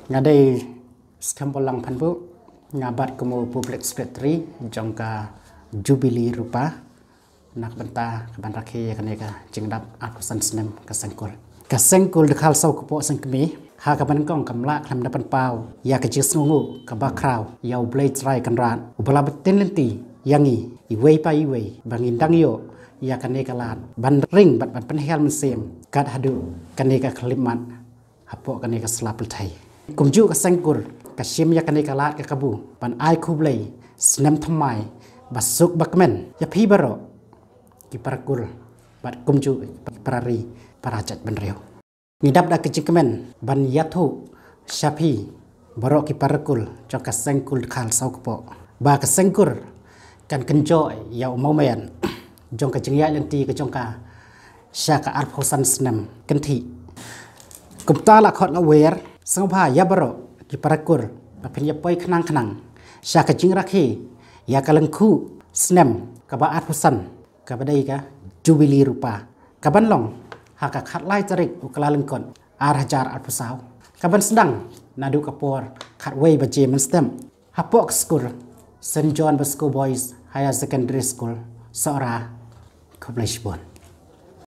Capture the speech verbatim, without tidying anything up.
Nga dei Skhem Bolang Phanbu, nga bat kum u Public Secretary jong ka Jubilee Rupa na ka bynta ka ban rakhe ïa kane ka jingdap arphew san snem ka Seng Kur. Ka Seng Kur Dkhar Saw Kpoh Seng Kmie ha kaba nyngkong kam lah khlem da pynpaw ïa ka jingsngewnguh kaba khraw ïa U Blei Trai Kynrad, uba la btin lynti ïa ngi iwei pa iwei ba ngin dang ïoh ïa kane ka lad ban ring bad ban pynhiar mynsiem kat haduh kane ka khyllipmat hapoh kane ka sla pyrthei. Kumjuh ka Seng Kur ka shim ïa kane ka lad ka kabu ban ai khublei snem thymmai ba suk ba kmen ïa phi baroh ki para kur bad kumjuh ki para ri para jaitbynriew. Ngi dap da ka jingkmen ban ïathuh sha phi baroh ki para kur jong ka Seng Kur Dkhar Saw Kpoh ba ka Seng Kur kan kynjoh ïa u mawmen jong ka jingïaid lynti ka jong ka sha ka arphew san snem kynthih. Kumta la khot la wer, sngewbha ïa baroh ki para kur ba phin ïa poi khnang khnang sha ka jingrakhe ïa ka lyngkhuh snem kaba arphew san kaba dei ka Jubilee Rupa, kaban long ha ka khatlai tarik u Kyllalyngkot ar hajar arphew saw, kaban sdang naduh ka por khatwei baje mynstep hapoh ka skur Saint John Bosco Boys Higher Secondary School, Sohra. Khublei shibun.